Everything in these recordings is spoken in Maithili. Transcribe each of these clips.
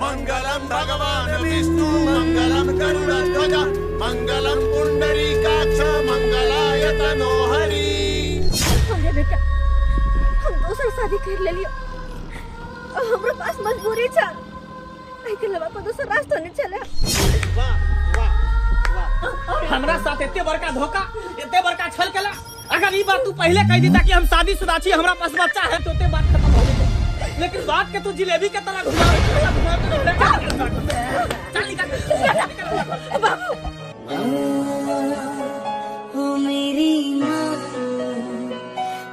मंगलम भगवान विष्णु मंगलम गरुड़ध्वज मंगलम पुंडरीकाक्ष मंगलाय तनोहरि। अरे बेटा, हम दोसर शादी कर लेलियो, हमरो पास मजबूरी छल, एहि के अलावा दोसर रास्ता नहीं छले। वाह वाह वाह, हमरा साथ एते बड़का धोखा, एते बड़का छल केला। अगर ई बात तू पहले कह दी ताकि हम शादीशुदा छी, हमरा पास बच्चा है, तो ते बात खत्म हो जेतै। लेकिन बात के तू जिलेबी के तरह घुमा घुमा के चल निकल बाबू। ओ मेरी माँ,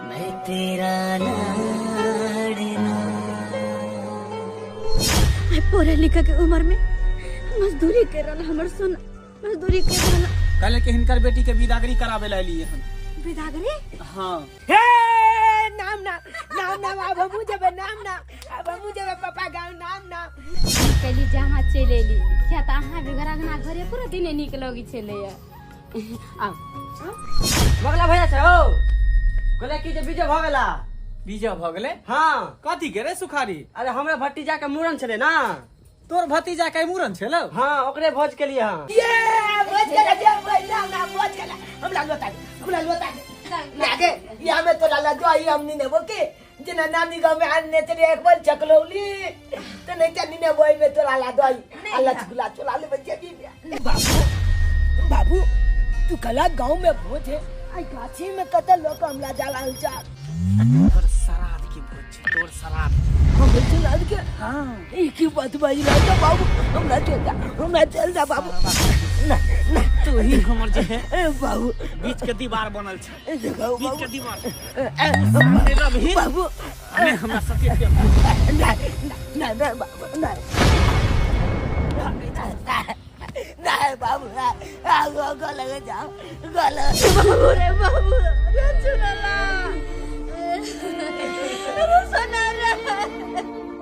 मैं तेरा लाडला। पढ़े लिखे के उम्र में मजदूरी कर रहा हमर सोना, मजदूरी कर रहा। कहले कि हिनकर बेटी के विदागरी करावे ला लिए हन। विदागरी? हाँ। हे नाम नाम नाम नाम, अब हमू जब नाम नाम, अब हमू जब पापा गाँव नाम नाम। कहली जहाँ चलि एली, किया तऽ अहाँ बेगर अंगना घरे पूरा दिन नीक लगै छलैया। आउ बगला भैया छै हौ, कहले कि जे बीजे भऽ गेला। बीजा भऽ गेलै? हाँ। कथी के रे सुखारी? अरे हमरा भतीजा के मूड़न छलै ना। तोर भतीजा के मूड़न छलौ? हाँ, ओकरे भोज के लिए। हाँ। ये भोज के लिए, नाम नाम भोज के लिए। हम लाल बता दे, हम लाल बता दे लागे या में तो लाला जो आई हमनी ने बोके जना नानी गांव में आने चले एक बार चकलौली तो नहीं चनी ने बोई में तो लाला दो आई अल्लाह चुगला चला ले बच्चे भी। बाबू बाबू तू कला गांव में भोज है, आई गाछी में कत लोग हमला जाला जा। तोर सराद की भोज छै, तोर सराद। हम चला के। हां एक ही बात भाई लाजा बाबू, हमरा चल जा, हमरा चल जा बाबू। ना ना तू ही हमर जे है ए बाबू बीच के दीवार बनल छै, देखो बीच के दीवार तेरा भी बाबू। ने हमरा सत्य के ना ना ना बाबू ना ना बाबू ना आगो गो लगे जाओ गो लगे। बाबू रे बाबू रे चुनला रे सोना रे,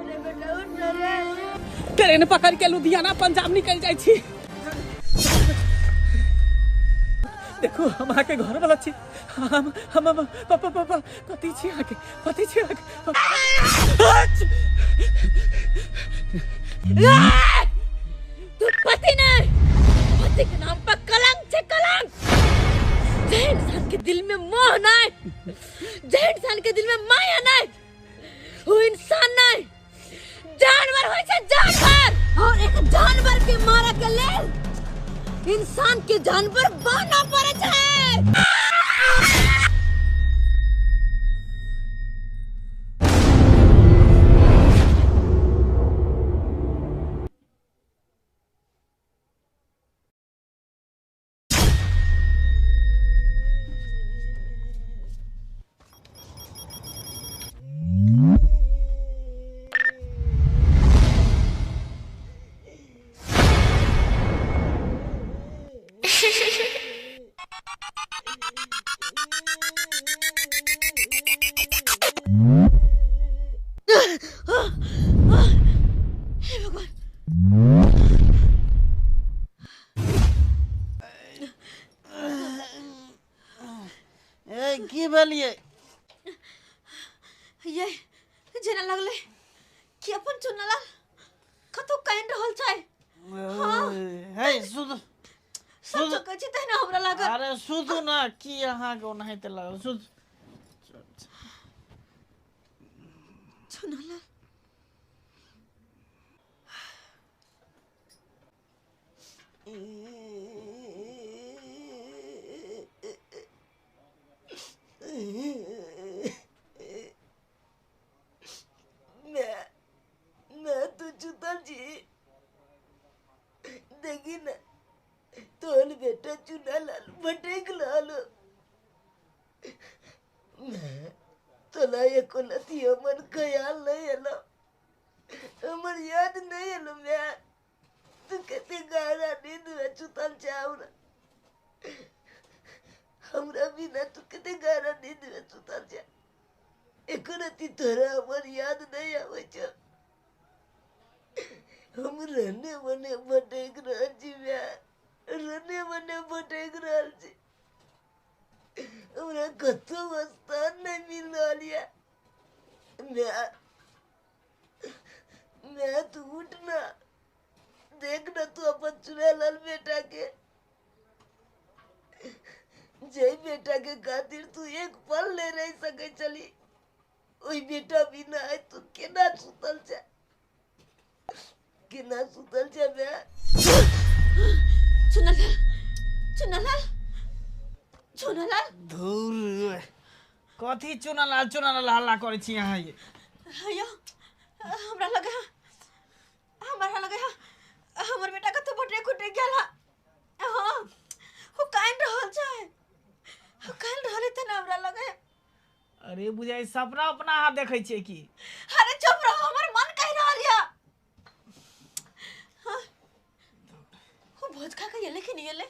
रे बेटा उठ रे। ट्रेन पकड़ के लुधियाना पंजाब निकल जाय छी। देखो हम आके घर वाला छी, हम हम हम पापा पापा पति छी आके, पति छी आके। तू पति नहीं, पति के नाम पर कलंक छे, कलंक। जे इंसान के दिल में मोह नहीं, जे इंसान के दिल में माया नहीं, वो इंसान नहीं, जानवर होय छे, जानवर। और एक जानवर के मारे के लेल इंसान के जानवर बनना पड़े छे। हे भगवान, ए की भेलिए? ये जेना लगले कि अपन चुनलाल कतौ कानि रहल छै। हाँ। हे सुध सच कहै छी तहिना हमरा लागल। अरे सुधू ना, की अहाँके ओनाहिते लागल। सुध चुनलाल मैं तो चुतल जी देखी ना तोल बेटा चुनालाल भटक लाल। मैं तोला एको लती हमर ख्याल नहीं एलो, हमर याद नहीं एलो। मैं तू कते गहरा नींद में चुतल छे, हमरा बिना तू कते गहरा नींद में सुतल छे, एको रति तोरा हमर याद नहीं आवे छे। हम रहने मने भटक रहल छी, रहने मने भटक रहल छी, हमरा कतौ स्थान नहीं मिल रहल ये। मैं तू उठ ना, खातिर तू एक पल नहीं रह सके चली। ओई बेटा बिना आइ तू केना सुतल छे, केना सुतल छे बे? चुनालाल, चुनालाल, चुनालाल। धूर कथी चुनालाल चुनालाल हल्ला करै छी अहाँ ये? यो हमरा लगे, हमरा लगे हमर बेटा कतौ बटे खुटे गेल। हाँ ओ कान रहल छै, ओ कान रहल त ना हमरा लगे। अरे बुझाइ सपना अपना अहाँ देखै छियै की? अरे चुप रहो, हमर मन कहि रहल या। हाँ ओ भोज खा के एले कि नहीं एले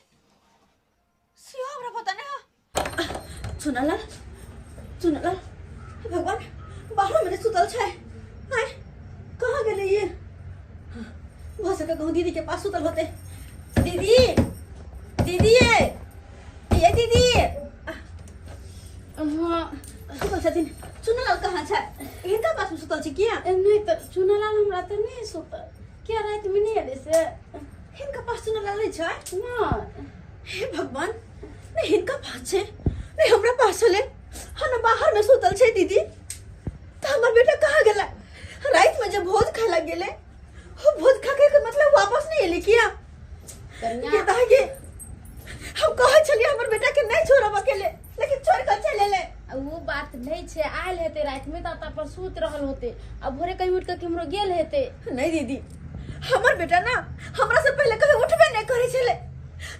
सियो हमरा पता नहीं। हाँ चुनालाल, चुनालाल, हे भगवान, बाहर में सुतल छै। आय कहाँ गेले ये? भऽ सके कहूँ दीदी के पास सुतल होते। दीदी, दीदी ये दीदी। हाँ सुतल छथिन। चुनालाल कहाँ छै? हिनका पास में सुतल छै किया? नहीं तो चुनालाल हमरा तो नहीं सुतल, किया रात में नहीं एले से? हिनका पास चुनालाल नहीं छै? नहीं। हे भगवान, नहीं हिनका पास छै, नहीं हमरा पास छलै। हाँ ना बाहर में सुतल छै दीदी। तो हमर बेटा कहाँ गेला? रात में जब भोज खाए लग गेले, वो भोज खा के मतलब वापस नहीं एले किया? के हम कहै छलियै हमर बेटा के नहीं छोड़ब अकेले, लेकिन छोड़ के चल एले। वो बात नहीं छे, आयल हेते रात में त पर सुत रहल होते, अब भोरे कहीं उठ के केमरो गेल हेते। नहीं दीदी, हमर बेटा ना हमरा से पहले कभी उठबे नहीं करै छले।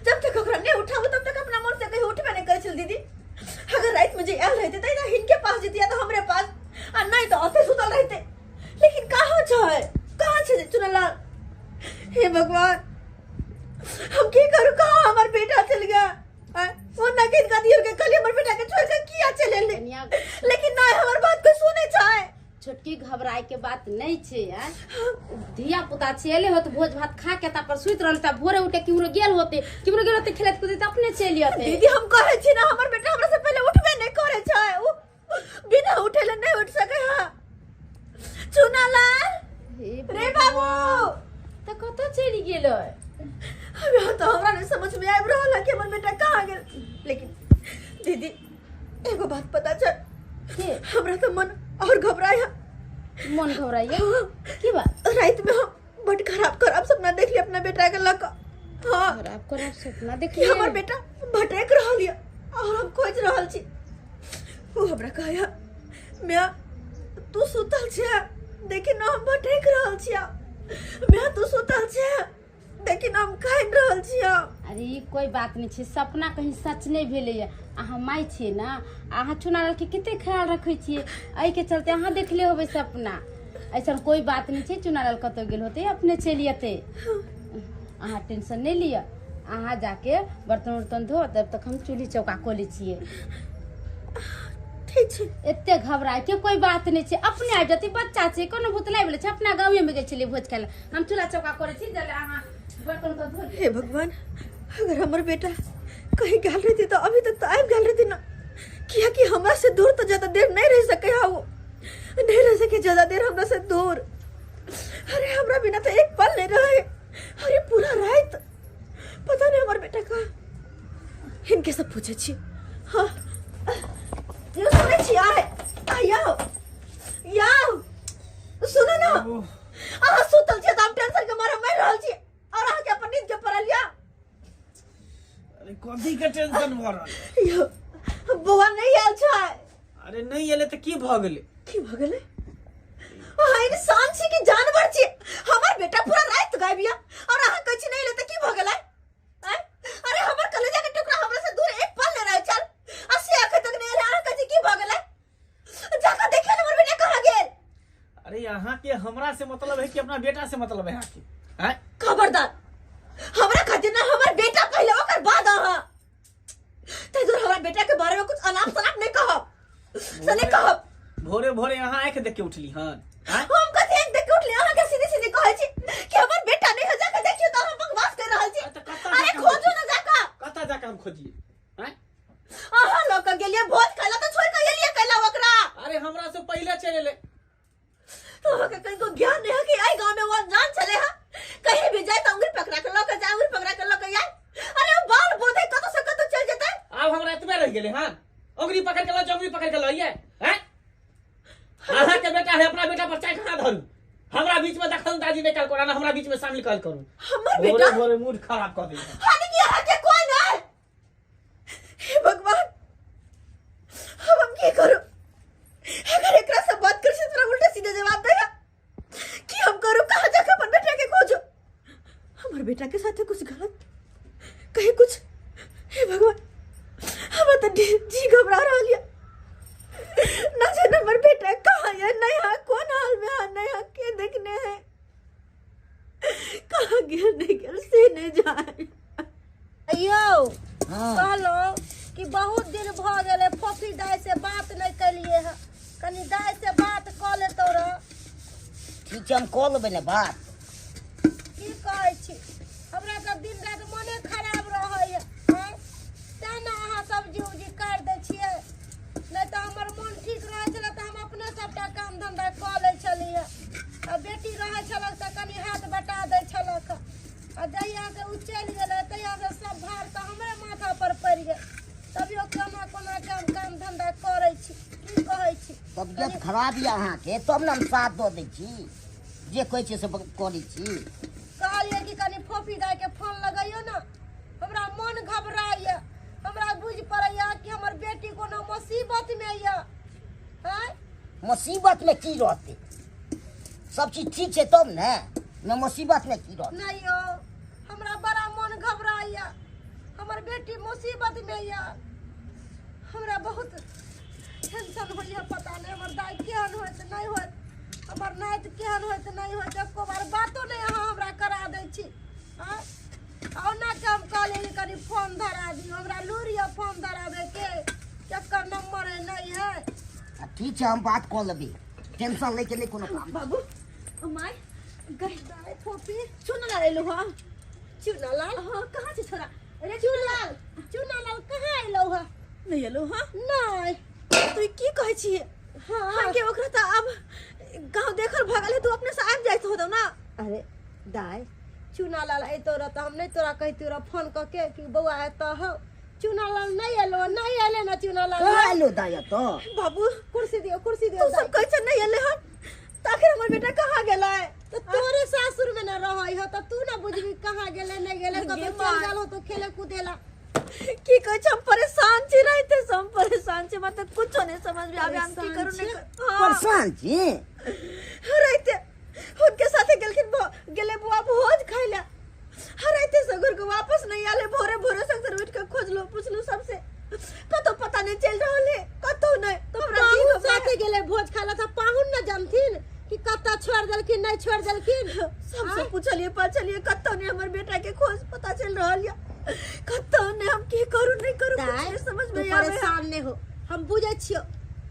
जब तक ओकरा नहीं उठाबू तब तक अपना मन से कहीं उठबे नहीं करै छले दीदी। अगर रात में जे आयल रहते त ना हिनके पास जतिया तो हमरे पास, आ नहीं तो ओते सुतल रहते। लेकिन कहाँ छै, कहाँ छै चुनालाल? हे भगवान, हम की करू? कहाँ हमर बेटा चल गया? वो ना के दियो के कल हमर बेटा के छोड़ के किया चले ले, लेकिन ना हमर बात को सुने चाहे। छोटकी घबराए के बात नहीं छे यार, धिया पुता छे होत भोज भात खा के ता पर सुत रहल, ता भोरे उठे केमरो गेल होते, केमरो गेल होते खेलत कूदत अपने चलि आते। दीदी हम कहै छी ना हमर बेटा हमरा से पहले उठबे नहीं करे छै, उ बिना उठेले नहीं उठ सके। हां चुनालाल रे बाबू त कतौ चलि गेलै? अभी तो हमरा नहीं समझ में आबि रहल है कि हमर बेटा कहाँ गेल। लेकिन दीदी एगो बात पता छै, हमरा तो मन और घबराया। मन घबराया की बात? रात में हम बड़ खराब खराब सपना देख लिया अपना बेटा के लक। हाँ खराब खराब सपना देख लिया? हमर बेटा भटक रहल या और हम खोज रहल छी। वो हमरा कहया म्या तू सुतल छे, देखी ना हम भटक रहल छी। म्या तू सुतल छे, देखी ना हम खाइ रहल छी। अरे कोई बात नहीं छे, सपना कहीं सच नहीं भेलै। अहाँ माय छियै ना, अहाँ चुनालाल के कते ख्याल रखै छियै, एहि के चलते अहाँ देखले होबै सपना। ऐसा कोई बात नहीं छे, चुनालाल कतौ गेल होते अपने चलि अयतै। अहाँ टेंशन नहीं लिअ, अहाँ जाके बर्तन उर्तन धो, तब तक हम चूल्ही चौका कऽ लै छियै। ठीक छै, एते घबराय के कोई बात नहीं छै, अपने आबि जेतै। बच्चा छै, कोनो भुतलाय वला छै, अपना गाँवे में गेल छलै भोज खाय लए। हम चूल्हा चौका करै छी, जले अहाँ बर्तन के धो। हे भगवान, अगर हमर बेटा कहीं गेल रहती तो अभी तक तो आबि गेल रहती ना। किया कि हमरा से दूर तो ज्यादा देर नहीं रह सके। हाँ वो नहीं रह सके ज्यादा देर हमरा से दूर। अरे हमरा बिना तो एक पल नहीं रहे। अरे पूरा रात पता नहीं हमार बेटा का इनके सब पूछे छी। हाँ यो सुने छी, आए आयो याओ सुनो ना, अहाँ सुतल छी त हम टेंशन के मारे मर रहल छी और अहाँ के अपन नींद के पड़ल या। अरे कथी के टेंशन भ रहल? यो बौआ नहीं आयल छै। अरे नहीं एले त की भ गेलै? की भ गेलै? अहाँ इंसान छी कि जानवर छी? हमर बेटा पूरा रात गायब या और अहाँ कहै छी नहीं एले त की भ गेलै? अरे हमर कलेजा के टुकड़ा हमरा से दूर एक पल नहीं रहे चल, आ से अखन तक नहीं एले, अहाँ कहै छी की भ गेलै? जाकर देखिए हमर बेटा कहाँ गेल। अरे अहाँ के हमरा से मतलब है कि अपना बेटा से मतलब है अहाँ के? हैं? खबरदार, हमरा खातिर ना हमर बेटा पहले ओकर बाद अहाँ। तै दूर हमरा बेटा के बारे में कुछ अनाप शनाप नहीं कहब, से नहीं कहब। भोरे भोरे अहाँ आँख देख के उठली हन? हम कथी आँख देख के उठली? अहाँ के सीधे सीधे कहै छी कि हमर बेटा नहीं है, जाकर देखियो त अहाँ बकवास कर रहल छी। अरे खोजू ना जाकर। कतऽ जाकर हम खोजिए? हैं? अहाँ लऽ के गेलियै भोज खाय ला त छोड़ के गेलियै कैला ओकरा। अरे हमरा से पहले चलि एलै। तो अहाँके कनिको ज्ञान नहीं है कि एहि गाँव में वो अनजान छलै हँ, कहीं भी जाए तो अंगुरी पकड़ा के लऽ के जाए, अंगुरी पकड़ा के लऽ के जाए। अरे वो बाल बोधे कतौ से कतौ चलि जेतै। आब हमरा एतबे रहि गेलै हन? अंदाजी नहीं कल करू, हमरा बीच में शामिल कल करू। हमर बेटा भोरे भोरे मूड खराब कर दे। हानि की अहाँ के कोई नहीं। हे भगवान, हम की करू? अगर एकरा से बात कर से तोरा उल्टा सीधा जवाब देगा कि हम करू? कहाँ जाके अपन बेटा के खोजो? हमारे बेटा के साथ कुछ गलत कहीं कुछ। हे भगवान, हमरा तो जी घबरा रहा है। ना जाने हमर बेटा कहाँ है, नहीं है कौन हाल में है, नहीं है के देखने है, कहाँ गिर नहीं गिर से नहीं जाए। अयो कहलो कि बहुत दिन भ गेलै फोफी दाई से बात नहीं कलिए है, कनी दाई से बात क लेतौ रह। ठीक छै, हम कऽ लेबै ने बात। की कहै छी, हमरा तऽ दिन राति मने खराब रहैए, तेँ ने अहाँ सब्जी उब्जी काटि दै छियै, नहि तऽ हमर मन ठीक रहै छलै तऽ हम अपने सबटा काम धन्धा कऽ लै छलियै। आ बेटी रहै छलक तऽ कनी हाथ बटा दै छलक, आ जहियासँ ओ चलि गेलै तहियासँ सब भार तऽ हमरे माथा पर पड़ि गेल। तभियो कोना कोना के हम काम धन्धा करै छी। की कहै छी, तबियत खराब यऽ अहाँके तब ने हम साथ दऽ दै छी, जे कहै छियै से करै छी। कहलियै कि कनी फोफी दाइके फोन लगैयौ ने, हमरा मन घबराइए, हमरा बुझि पड़ैए कि हमर बेटी कोनो मुसीबतमे यऽ। आँय, मुसीबतमे की रहतै? सब चीज ठीक छै तब ने, ने मुसीबतमे की रहतै? नहि यौ, हमरा बड़ा मन घबराइए, हमर बेटी मुसीबतमे यऽ, हमरा बहुत टेंशन होइए। पता नहि हमर दाइ केहन होइत नहि होइत, हमर नाति केहन होइत नहि होइत, एको बार बातो नहि अहाँ हमरा करा दै छी। आँय, ओना के हम कहलियै कनी फोन धरा दियौ, हमरा लूरि यऽ फोन धराबैके, केकर नंबर है नहीं है। ठीक छै, हम बात कऽ लेबै, टेंशन लैके नहि कोनो काम। बाबू my गई दाइ फोफी चुनलाल एलो हँ। चुनालाल? हाँ, कहाँ छै छोरा? अरे चुनालाल, चुनालाल कहाँ एलो हँ? नहीं एलो हँ? नहीं। तू की कहै छियै? हाँ के ओकरा तऽ आब गाँव देखल भगल है, तू अपने से आबि जाइत होतौ ना। अरे दाइ चुनालाल अयतौ रह तऽ हम नहि तोरा कहितौ रह फोन कऽ के कि बौआ एतऽ हौ। चुनालाल नहि एलो, नहि एलै ने चुनालाल। कहाँ एलो दाइ एतऽ? बाबू कुर्सी दियौ, कुर्सी दियौ। तू सब कहै छ नहि एलै हन, तऽ आखिर हमर बेटा कहाँ गेलै? तऽ तोरे सासुर में न रहै हो तऽ तू न बुझबी कहाँ गेलै नहि गेलै, कतौ चलि गेल हो तो खेले कूदे ला। की कहै छ, हम परेशान छी रहते से, हम परेशान छी, मतलब कुछो नहीं समझ में आवे, हम की करू नहीं। परेशान छी रहते उनके साथे गेलखिन, गेले बुआ भोज खाइ ला, रहते से घर के वापस नहीं आले। भोरे भोरे संग उठ के खोजलो पूछलो सबसे, कतौ पता नहीं चल रहल है, कतौ नहीं। तो पाहुन साथे गेले भोज खाइ ला तऽ पाहुन न जानथिन कि कतऽ छोड़ देलखिन नहीं छोड़ देलखिन। सबसे पूछलिए पाछलिए, कतौ नहीं हमर बेटा के खोज पता चल रहल है, कतौ नहीं। हम की करू नहीं करू कुछ नहीं समझ में आवे। परेशान नहीं हो, हम बुझै छियौ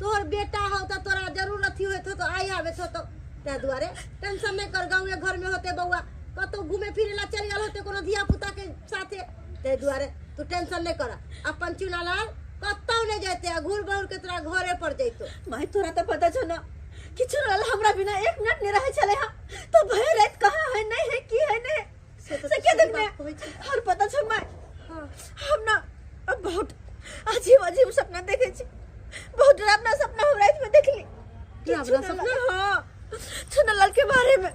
तोहर बेटा हौ तऽ तोरा जरूर अथी होइत हो तऽ आइ आबैत हो, तऽ ताहि दुआरे टेंशन नहीं कर। गाँवे घर में होते बौआ, कतौ घूमे फिरे ला चलि गेल होते कोनो धिया पुता के साथे, ताहि दुआरे तू टेंशन नहीं कर। अपन चुनालाल कतौ नहीं जैते, घूर बहुर के तोरा घरे पर जैतो। माय तोरा तऽ पता छौ ना कि चुनालाल हमरा बिना एक मिनट नहीं रहे छले हँ, तो भय रात कहाँ है नहीं है की है नहीं से के देखने। और पता छौ my, हम ना अब बहुत अजीब अजीब सपना देखे छी, बहुत डरावना सपना हम रात में देखली। डरावना सपना? हाँ, चुनालाल के बारे में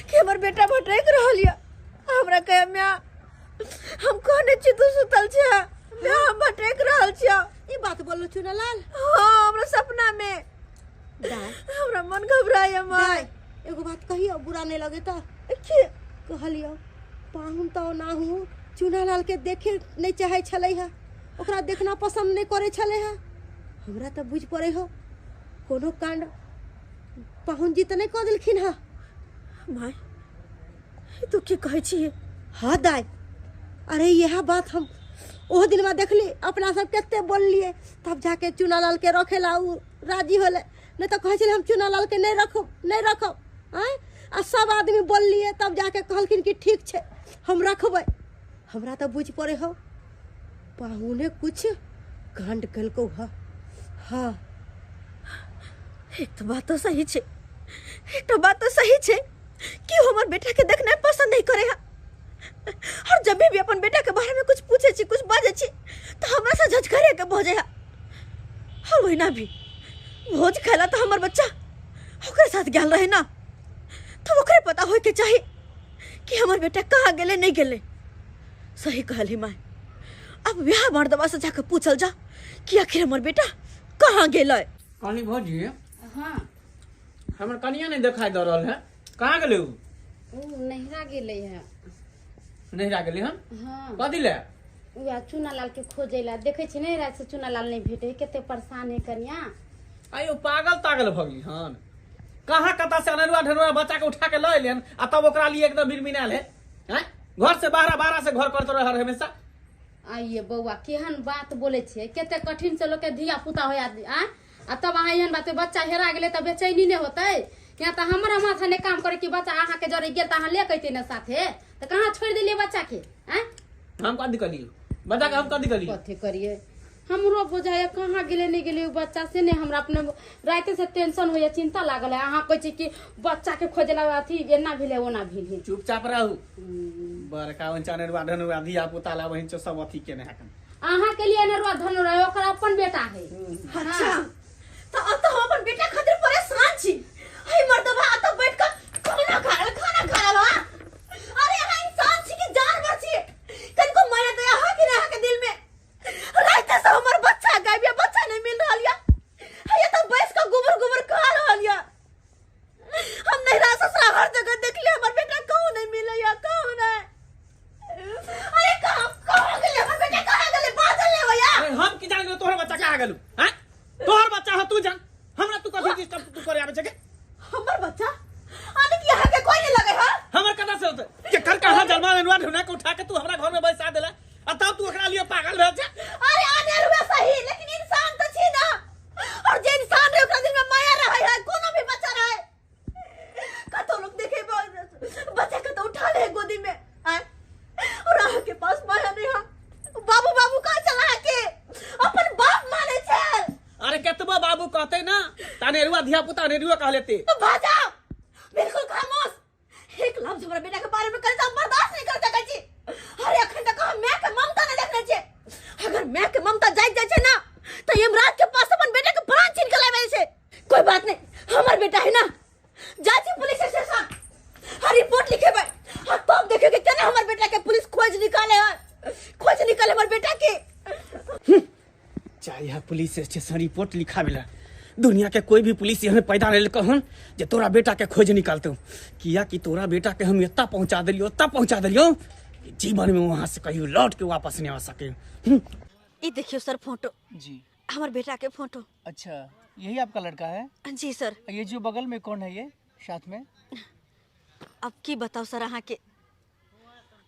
कि हमर बेटा भटक रहल या। हमरा कहे म्या हम कहने छी तू सुतल छे, म्या हम भटक रहल छिया। ई बात बोललो चुनालाल? हाँ, हमरा सपना में। हमरा मन घबराया my. एगो बात कहियो बुरा नहीं लगे तऽ? की कहलियो पाहुन तऽ ओनाहु चुनालाल के देखे नहीं चाहे छलै है, ओकरा देखना पसंद नहीं करे छलै है। हमरा तऽ बुझि पड़ै हो कोनो कांड पाहुन जी तऽ नहीं कऽ देलखिन हँ। My तू की कहै छियै? हाँ दाइ, अरे यह बात हम ओहो दिनमे देखली, अपना सब कते बोललियै तब जाके चुनालाल के रखे ला ओ राजी होलै, नहीं तऽ कहै छलै हम चुनालाल के नहीं रखब नहीं रखब। आँय, आ सब आदमी बोललियै तब जाके कहलखिन कि ठीक छै हम रखबै। हमरा तऽ बुझि पड़ै हौ पाहुने कुछ कांड केलकौ हँ। हाँ एक तो बात तो सही छै, एक तो बात तो सही छै कि हमर बेटा के देखनाइ पसंद नहीं करे है, और जब भी अपन बेटा के बारे में कुछ पूछे छी कुछ बाजे छी तो हमरा से झझकरे के भऽ जाए। और वही भी भोज खेला तो हमर बच्चा ओकरे साथ गेल रहे ना, तो ओकरे पता पता होय के चाही कि हमर बेटा कहाँ गेले नहीं गेले। सही कहली माय, अब वह मर्दवा से जाके पूछल जा कि आखिर हमर बेटा कहाँ गेलै। कहली भौजी। हाँ। हमर कनिया नहीं दिखाई दे रहल है, कहाँ गेलै उ? उ नहिरा गेलै है। नहिरा गेलै हन? हाँ। कथी ले? उएह चूनालाल के खोजै ला। देखै छी नहि राति से चूनालाल नहि भेटै, कते परेशान है कनिया। आयो पागल तागल भऽ गेली हन, कहाँ कतऽ से अनरुआ ढनरुआ बच्चा के उठा के लऽ एलियन आ तब ओकरा लिए एकदम बिरमिनायल है। हैं, घर से बाहर बाहर से घर करते रह हमेशा। आइए बौआ केहन बात बोलै छियै, कते कठिन से लोक के धिया पुता होय आ आ तब अहाँ एहन बात, बच्चा हेरा गेलै तऽ बेचैनी नहि होतै। यहाँ तऽ हमरा माथा नहि काम करे कि बच्चा अहाँ के जरे गेल तऽ अहाँ ले के अइतै ने साथे, तऽ कहाँ छोड़ि देलियै बच्चा के? आँय हम कथी करियै बच्चा के, हम कथी करियै? कथी करियै हमरो बुझाइए कहाँ गेलै नहि गेलै बच्चा से, नहि हमरा अपने राति से टेंशन होइए, चिंता लागल है। अहाँ कहै छी कि बच्चा के खोजला अथी एना भेलै ओना भेलै। चुपचाप रहू, बड़का अनरुआ ढनरुआ धिया पुता ला बहिन सब अथी केने हकन। अहाँ के लिए अनरुआ धनरुआ है, ओकर अपन बेटा है। अच्छा तो अब तो हम अपन बेटा खातिर परेशान छी। हे मर्दवा अब तो बैठ कर खाना खा रहल, खाना खा रहल हा। अरे अहाँ इंसान छी कि जानवर छी? कनको माया दया है कि ना के दिल में? रात से हमर बच्चा गायब या बच्चा नहीं मिल रहल या। हे तो बैस के गोबर गोबर खा रहल या। हम नहिरा ससुरा हर जगह देखले, हमर बेटा कहूं नहीं मिले या, कहूं नहीं। अरे कहाँ कहाँ गेले हमर बेटा, कहाँ गेले? बाजल ले भैया। अरे हम की जान गेलो तोहर बच्चा कहाँ गेलू? हैं, तोहर बच्चा है तू जान, हमरा तू कथी डिस्टर्ब तू करे आवे छै के? हमर बच्चा आने की यहाँ के कोई नहीं लगे है। हमर कथा से होते के कर कहाँ जलमा नेनुआ ढुना के उठा के तू हमरा घर में बैसा देला आ तब तू ओकरा लिए पागल भेल छै। अरे आने रुआ सही, लेकिन इंसान तो छी ना, और जे इंसान रहे ओकरा दिल में माया रहे है, कोनो भी बच्चा रहे। कतो लोग देखे बच्चा के तो उठा ले गोदी में आए, और अहाँ के पास माया नहीं है। बाबू बाबू कहाँ चला के अपन बाप माने छे। अरे केतबो बाबू कहते ना तानेरुआ धिया पुता नेरुआ कह लेते। तो भाजा बिल्कुल खामोश, एक लफ्ज हमरा बेटा के बारे में करे तो बर्दाश्त नहीं कर सकै छी। अरे अखन तक हम my के ममता नहीं देखने छे, अगर my के ममता जाग जाय छे ना तो यमराज के पास अपन बेटा के प्राण छीन के लाबे छे। कोई बात नहीं, हमर बेटा है ना, जा छी पुलिस स्टेशन हर रिपोर्ट लिखेबै, और तब देखे के केना हमर बेटा के पुलिस खोज निकाले है, खोज निकाले हमर बेटा के। चाहे यहाँ पुलिस स्टेशन रिपोर्ट लिखावेला, दुनिया के कोई भी पुलिस यहाँ पैदा नहीं कहन जे तोरा बेटा के खोज निकालते, किया कि तोरा बेटा के हम इतना पहुंचा दिलियो, इतना पहुंचा दिलियो कि जीवन में वहां से कहीं लौट के वापस नहीं आ सके। ये देखियो सर फोटो। जी हमार बेटा के फोटो। अच्छा यही आपका लड़का है? जी सर। ये जो बगल में कौन है ये साथ में? अब की बताओ सर, अहाँ के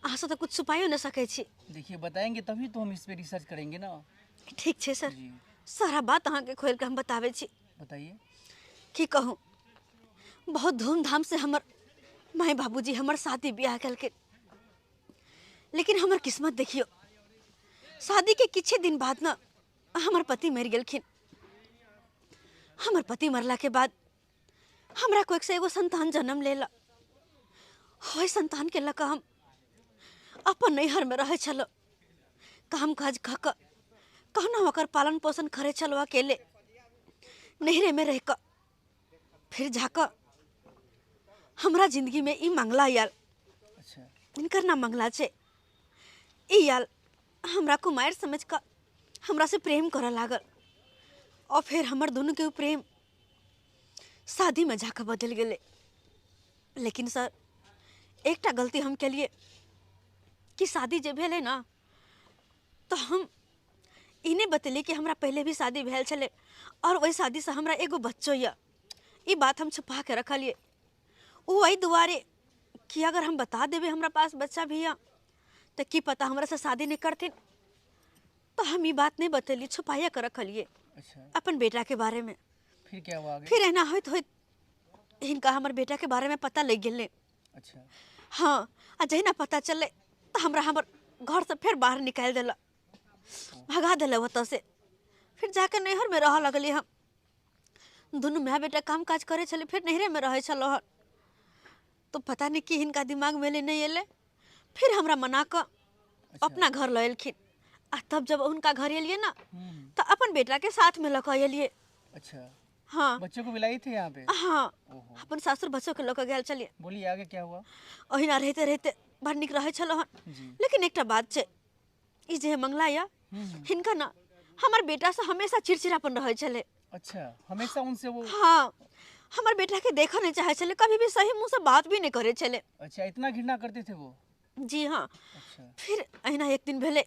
अहाँ से तो कुछ छुपाइयो न सकै छी। देखिए बताएंगे तभी तो हम इस पे रिसर्च करेंगे ना। ठीक छै सर, सारा बात अहाँ के खोल के हम बताबै छी। बताइए। की कहूँ, बहुत धूमधाम से हमर माई बाबूजी हमर शादी ब्याह कलके, लेकिन हमर किस्मत देखियो, शादी के किछे दिन बाद ना हमर पति मर गेलखिन। हमर पति मरला के बाद हमरा कोई से एगो संतान जन्म लेला। ओहि संतान के लऽ हम अपन नैहर में रहै छलहुँ, काम काज कऽ कऽ कहुना ओकर पालन पोषण करै छलहुँ अकेले नैहरे में रहि कऽ। फिर जाकऽ हमरा जिंदगी में ई मंगला आयल। अच्छा। इनकर नाम मंगला छै। ई आयल हमरा कुमारि समझ कऽ हमरा से प्रेम करऽ लागल, और फिर हमर दुनू के प्रेम शादी में जाकऽ बदलि गेलै। लेकिन सर एकटा गलती हम केलिए कि शादी जे भेलै ना तो हम ई नहि बतेलिए कि हमरा पहले भी शादी भेल छलै और ओहि शादी से हमरा एगो बच्चो यऽ। ई बात हम छुपा के रखलिए ओ एहि दुआरे कि अगर हम बता देबै हमरा पास बच्चा भी यऽ तो की पता हमरा से शादी नहीं करथिन, तो हम ई बात नहीं बतेलिए, छुपाइए के रखलिए। अच्छा। अपन बेटा के बारे में। फिर क्या हुआ आगे? फिर एना होइत होइत हिनका हमर बेटा के बारे में पता लग गेलै। अच्छा। हाँ, आ जहिना पता चललै तो हमरा हमर घर से फिर बाहर निकालि देलक, भगा देलक ओतऽ से। फिर जाके नैहर में रहऽ लगलियै हम। दुनू my बेटा काम काज करै छलै, फिर नैहरे में रहै छलहुँ हन। तो पता नहीं कि हिनका दिमाग में एलै नहि एलै, फिर हमरा मना कऽ अपना घर लऽ एलखिन। आ तब जब हुनका घर एलियै ना तो अपन बेटा के साथ में लऽ कऽ एलियै। अच्छा। हाँ। बच्चों को भी लाई थे यहाँ पे? हाँ, अपन सासुर बच्चों के लऽ के गेल छलियै। बोलिए आगे क्या हुआ? ओहिना रहते रहते बड़ नीक रहै छल हन। लेकिन एकटा बात छै, ई जे मंगला या हिनका ना हमर बेटा से हमेशा चिड़चिड़ापन रहै छलै। अच्छा, हमेशा उनसे वो? हाँ, हमर बेटा के देखऽ नहीं चाहे छलै, कभी भी सही मुँह से बात भी नहीं करे छलै। अच्छा, इतना घृणा करते थे वो? जी हाँ। अच्छा। फिर अहिना एक दिन भेलै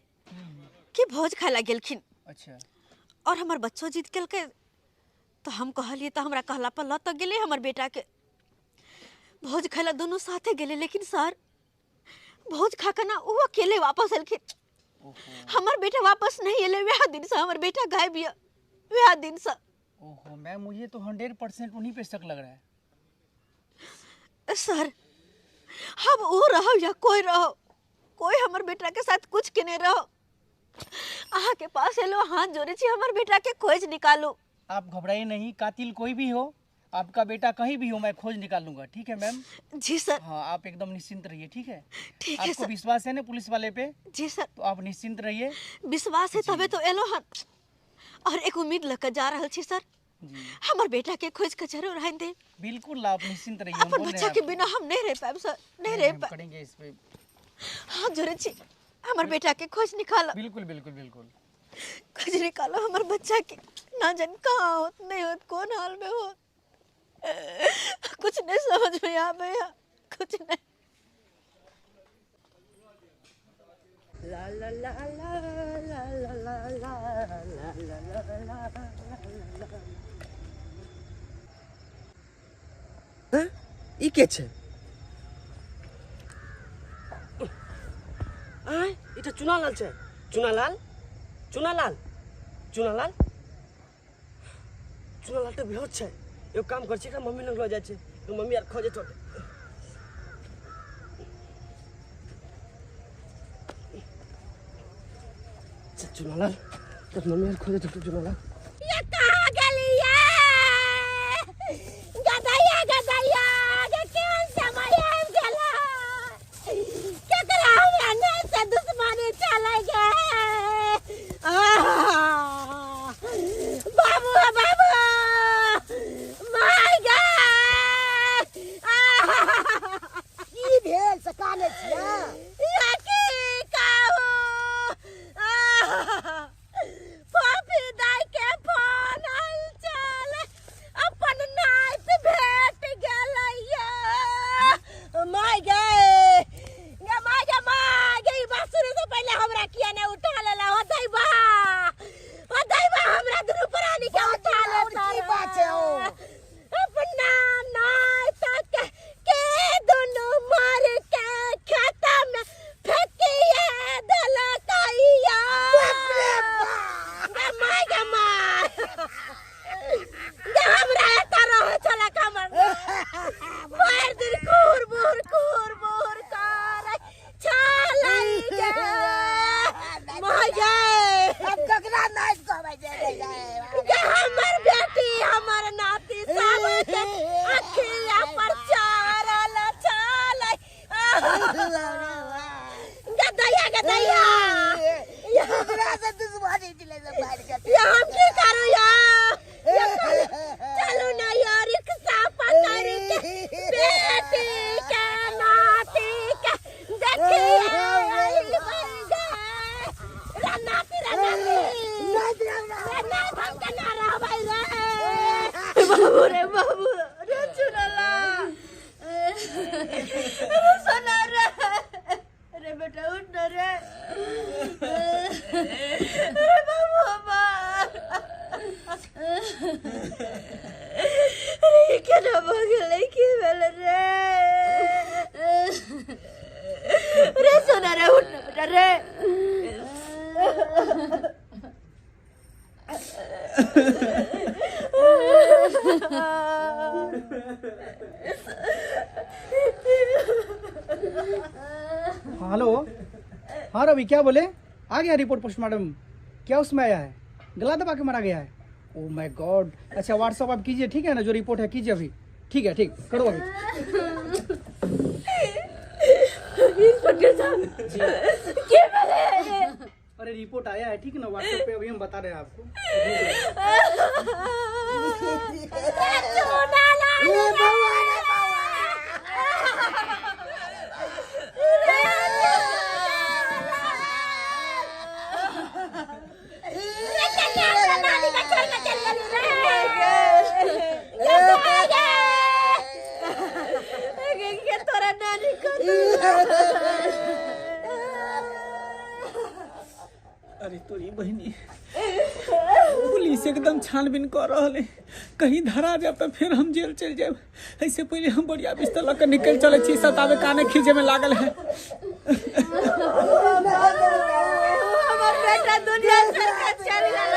कि भोज खाय ला गेलखिन। अच्छा। और हमर बच्चो जीत केलकै, तो हम कहलिए तो हमरा कहला पर लऽ तऽ गेलै हमर बेटा के भोज खाय ला, दुनू साथे गेलै। लेकिन सर भोज खा के ना वो अकेले वापस एलखिन, हमर बेटा वापस नहीं एलै। वएह दिन से हमर बेटा गायब यऽ, वएह दिन से। ओहो मैम, मुझे तो 100% उन्हीं पे शक लग रहा है। सर हम वो रहो या कोई रहो, कोई हमर बेटा के साथ कुछ केने रहो, अहाँ के पास एलो, हाथ जोड़े छी, हमर बेटा के खोज निकालू। आप घबराइए नहीं, कातिल कोई भी हो, आपका बेटा कहीं भी हो, मैं खोज निकालूंगा। ठीक है मैम? जी सर। हाँ, आप एकदम निश्चिंत रहिए। ठीक है? ठीक है आपको सर। विश्वास है ना पुलिस वाले पे? जी सर। तो आप निश्चिंत रहिए। विश्वास है तबे तो एलो हन, और एक उम्मीद लग जा रहल छी सर, हमर बेटा के खोज के जरूर आनि दे। बिल्कुल, आप निश्चिंत रहिए। अपन बच्चा के बिना हम नहीं रह पाएब सर, नहीं रह पाएब। करेंगे इस पे, हाथ जोड़े छी, हमर बेटा के खोज निकालो। बिल्कुल बिल्कुल बिल्कुल, खोज निकालो हमर बच्चा के, ना जान कहाँ होत नहीं होत, कौन हाल में होत, कुछ नहीं समझ में आवे, कुछ नहीं। ला ला ला ला ला ला ला ला ला ला ला। ई के छै? आय, ई तऽ चुनालाल छै। चुनालाल, चुनालाल, चुनालाल, चुनालाल तऽ बेहोश छै। एगो काम कर छी, एकरा मम्मी लग लऽ जाइ छै, मम्मी आर खोजैत होतै। चुनालाल, तब मम्मी आर खोजैत होतै। चुनालाल ये कहाँ गेलियै? गदैया गदैया गे, केहन समय आबि गेलै, केकरा हमरा नहि से दुश्मनी चलै गे। बाबू बाबू माय गे, की भेल से कानै छियै? या की कहू, फोफी दाई के फोन आयल छल, अपन नाति भेट गेलैया। माय गे गे, माय गे, माय गे, ई बात सुनै से पहिले हमरा किया नहि उठा लेला? हो दैबा, हो दैबा, हमरा दुनू प्राणी के उठा लेता। की बात छै? ओ अपना नाति के दुनू मार के खाता में फेंकिए देलकैया। गे माय गे माय गे, हमरा एतऽ रहै छलै कमर भरि दिन कुर बुर कुर बुर करै छलै गे। माय गे, अब ककरा नाति कहबै जे गे हमर बेटी हमर नाती सब के अखिया पर चढ़ल छलै। गदैया गदैया, ककरा से दुश्मनी छलै से मारि के? या हम की करू या? चलू ना यार, रिक्शा पकड़ के बेटी के नाती के देखिए रे नाती, रे नाती, रे नाती, हम के ना रहबै रे बाबू, रे बाबू, रे चुनला, रे सोना रे, रे बेटा उठ ना रे, रे बाबू हमार, अरे ई केना भऽ गेलै, की भेलै रे? रे सोना रे, उठ ना बेटा रे। हेलो, हाँ रवि, क्या बोले? आ गया रिपोर्ट पोस्टमार्टम? क्या उसमें आया है? गला दबा के मारा गया है? ओ my God. अच्छा व्हाट्सअप आप कीजिए, ठीक है ना, जो रिपोर्ट है कीजिए अभी। ठीक है, ठीक करो अभी। इंस्पेक्टर साहब, के भेलै? अरे रिपोर्ट आया है, ठीक है ना, व्हाट्सएप पे अभी हम बता रहे हैं आपको। अरे तोरी बहिनी, पुलिस एकदम छानबीन कर रहल है, कहीं धरा जाए तो फिर हम जेल चल जाए। ऐसे पहले हम बढ़िया बिस्तर लग निकल चले छी, सतावे काने खींचे में लागल है। हमर बेटा दुनिया छोड़ के चल गेल,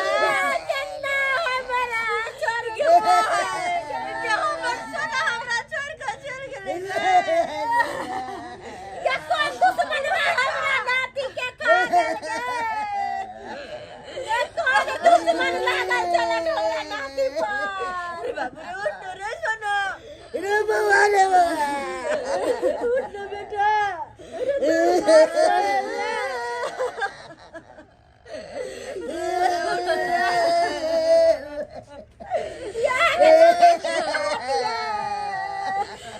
चन्ना हमरा छोड़ के, हमर सोना हमरा छोड़ के चल गेल। या कोन दुश्मन हमरा नाती के खा गेल? ये कोन दुश्मन लागल चलत हमरा नाती पर? अरे बाबू रे, उठ रे सोना, रे बाबा रे बाबा, उठ ना बेटा।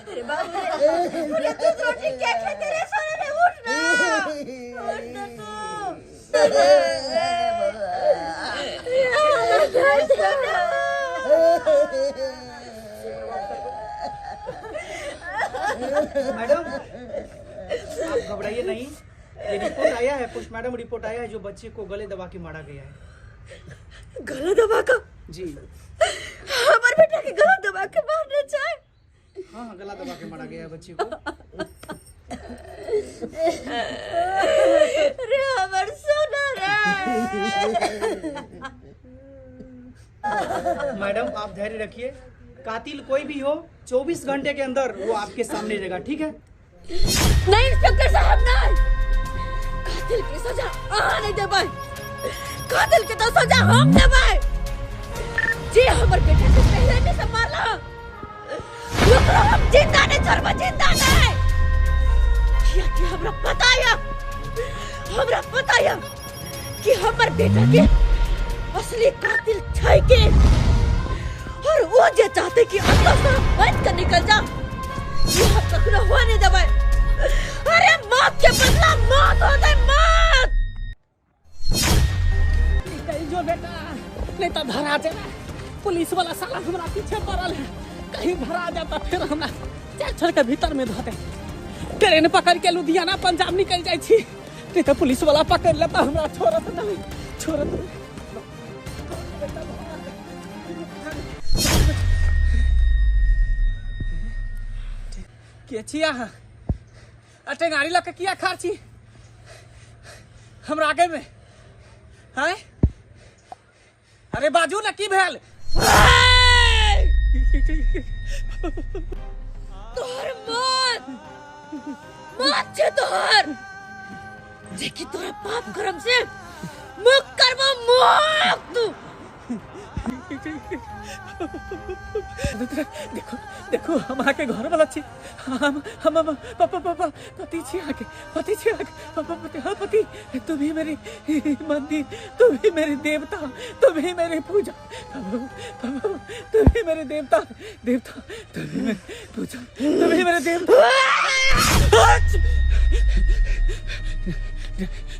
अरे बाबू रे, तू रोटी क्या खेते रे सोना रे? उठ ना, उठ ना तू। मैडम आप घबराइए नहीं, ये रिपोर्ट आया है, पोस्टमार्टम रिपोर्ट आया है, जो बच्चे को गले दबा के मारा गया है। गला दबा का? जी। हमारे बेटा के गला दबा के मारना चाहे? हाँ हाँ, गला दबा के मारा गया है बच्चे को। अरे हमार सोना रे। मैडम आप धैर्य रखिए, कातिल कोई भी हो 24 घंटे के अंदर वो आपके सामने रहेगा, ठीक है? नहीं इंस्पेक्टर साहब, नहीं, कातिल की सजा आ नहीं देबै, कातिल के तो सजा हम देबै। जे हमर बेटा के पहले में से मारला ओकरा हम जिंदा नहीं छोड़बै, जिंदा नहीं। किया कि हमरा पता है, हमरा पता है कि हमर बेटा के असली कातिल छै के, और वो जे चाहते कि अंदर से हम बच कर निकल जा, ये हम कखनो हो नहीं देबै। अरे मौत के बदला मौत होतै, मौत। निकल जो बेटा, नहीं तो धरा जाए। पुलिस वाला साला हमरा पीछे पड़ल है, कहीं धरा जाता फिर हमरा चल छोड़ के भीतर में धोते। ट्रेन पकड़ के लुधियाना पंजाब निकल जाए छी, नहीं तो पुलिस वाला पकड़ लेता हमरा, छोड़त नहीं, छोड़त नहीं। के छी अहाँ? अटेंगारी लऽ के किया खार छी हमरा आगे में? हैं? अरे बाजू ना, की भेल? तोहर मौत, मौत छे तोहर, जे कि तोरा पाप कर्म से मुक्त करबो, मुक्त। देखो देखो, हम अहाँके घर वाला छी, हम हम पापा पापा पति छी अहाँके, पति छी अहाँके, पापा पति, हाँ पति, तुम ही मेरी मंदिर, तुम ही मेरे देवता, तुम ही मेरी पूजा, पापा तुम ही मेरे देवता, देवता, तुम ही मेरी पूजा, तुम ही मेरे देवता।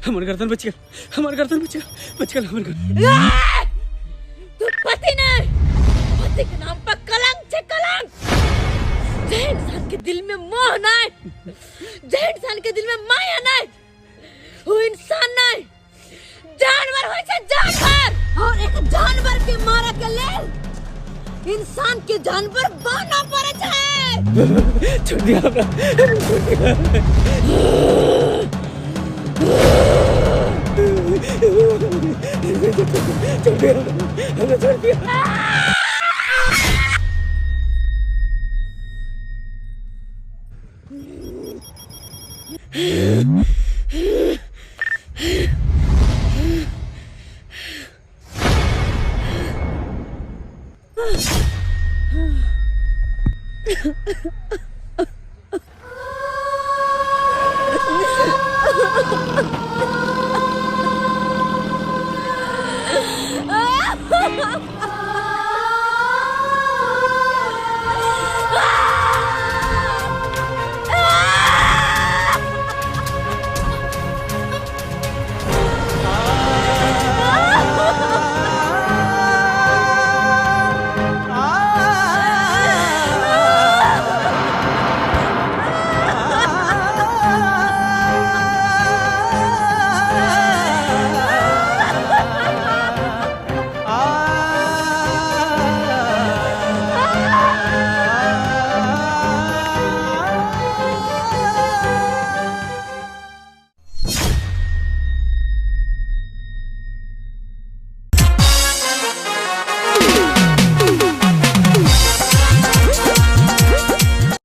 हमर गर्दन बच गेल, हमर गर्दन बच गेल, बच गेल हमर गर्दन। तू पति नहीं, पति के नाम पर कलंक छे, कलंक। जे इंसान के दिल में मोह नहीं, जे इंसान के दिल में माया नहीं, वो इंसान नहीं, जानवर होय छे, जानवर। और एक जानवर के मारे के लेल इंसान के जानवर बनना पड़े छे। छोड़ दिया हमरा, छोड़ दिया। छोड़ दिया हमरा, छोड़ दिया।